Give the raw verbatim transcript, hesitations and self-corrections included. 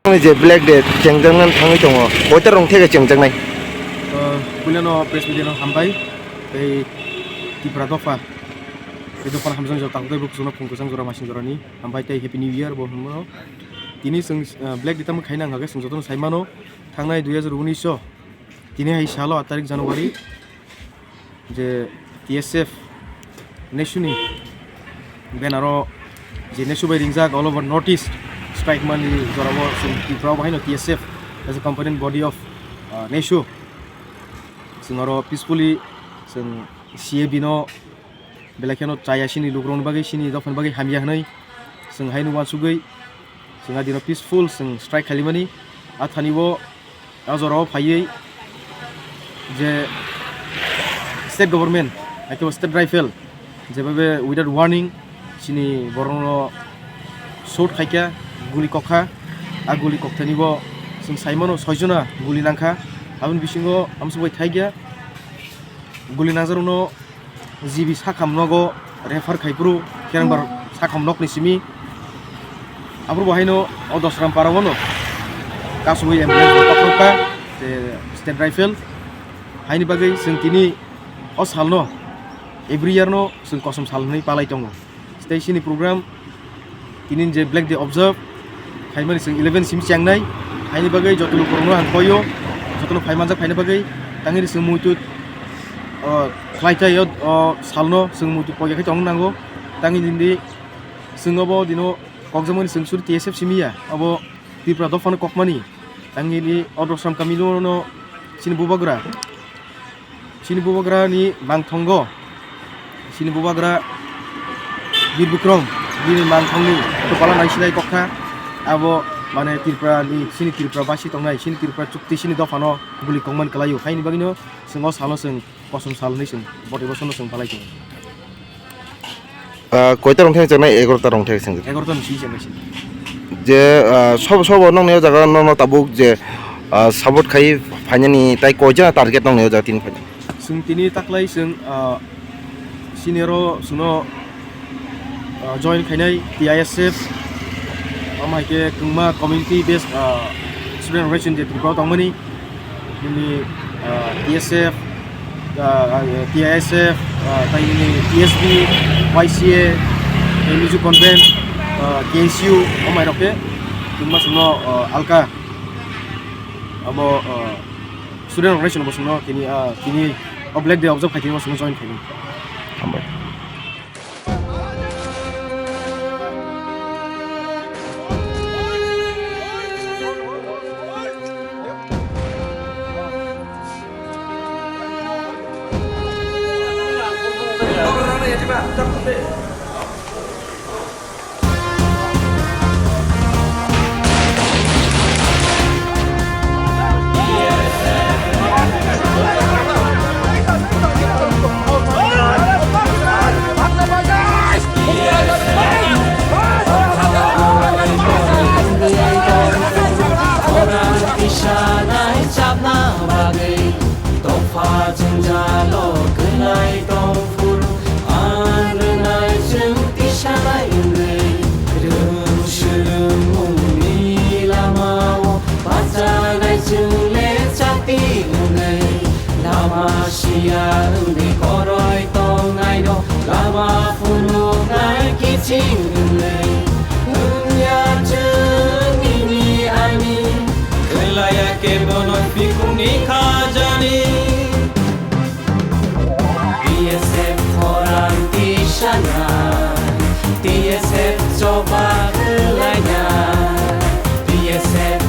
Nini je Black Day chengjaknani thangwi tongo, koita rong theke chengjaknai? Ah, puilano press media no hambai, tei Tipra dopha, tei dopha hamjak jora tangwi bo kuchukno phung kwchang jora masing jorani hambai tei Happy New Year bo hwnmano. Tini chwng, ah, Black Day tamo khaina hwnkhe chwng jotono sai mano, thangnai dui hazar unis o tini hai salo aat tarik January, je T S F Neshu ni banner o je Neshu bai ringjak all over North East strike mani jorao chwng Tripura o bahai no T S F as a component body of, uh, Neshu, chwng oro peacefully chwng C A B no belai kheno chaya sini lukurokni bagwi, sini dophani bagwi hamya hwnwi chwng haino uansugwi chwng a dino peaceful chwng strike khalimani. A thani o, a jorao phaiwi je state government, haikhe bo state rifle, jebabe without warning chini borokno shoot khaikha, guli kokha. A guli kokthani bo chwng saimano soijona guli nangkha. Aboni bisingo amsugwi thaikya guli nangjakno G B sakham nogo refer khai phuru Kerengbar sakham nokni simi. Aboro bo haino o Dosram para o no kasugwi ambulance bo tokrok kha, je state rifle. Haini bagwi chwng tini o salno every year no chwng kosom sal hwnwi palai tongo. Tei chini program tini je Black Day observe khaimani chwng eleven sim chengnai, haini bagwi joto lukurokno ang koio, jotono phai manjak phaina bagwi, tangini chwng muitu, o, khlai tai o, o salno chwng muitu poya khe tongna nango. Tangini di chwng obo dino kokjakmani chwng suri T S F simi ya, obo Tripura dophano kokmani. Tangini o Dosram kamino no chini bubagra. Chini bubagra ni mangthongo, chini bubagra Bir Bikrom, bini mangthongni topala naisinai kokha, abo mane Tripura ni, chini Tripura basi tongnai, chini Tripura chukti, chini dophano guli kongman kwlaio, haini bagwino chwng o salo chwng kosom sal hwnwi chwng botwi bosongno chwng palai tongo. Ah, koita rong thani chengnai? Egaroh ta rong thani chengjak. Egaroh ta ni simi chengnai sini. Je, ah, sobo, sobo nongni o jaga nono tabuk je, ah, support khai phainani tai koijana target nongni o jaga tini phainai? Chwng tini taklai chwng, ah, senior o chwngno, ah, join khainai T I S F, omo hai khe kwbangma community based, ah, student organization je Tripura o tongmani. Nini, ah, T S F, ah, T I S F, ah, tai nini T S B, Y C A, tai Mizo Convent, ah, K S U, omo hai rok khe tini ma chwngno, ah, alka abo, ah, student organization bo chwngno tini, ah, tini o Black Day observe khai tini bo chwngno join khainai. Hambai. Tisa nai chapna bagwi topha jwngjalo kwlai tong phuru, ang rwnai chwng tisa nai wngwi, rwng swrwngmungni lamao bachanai chwng le chati wngwi, lama siya wngwi koroi tongnaino lama phunuknai kiching wngwi. Wngya chwng nini ani, kwlaya khe bono bikungni khajani. B S F khorang tisana, T S F choba kwlaina, B S F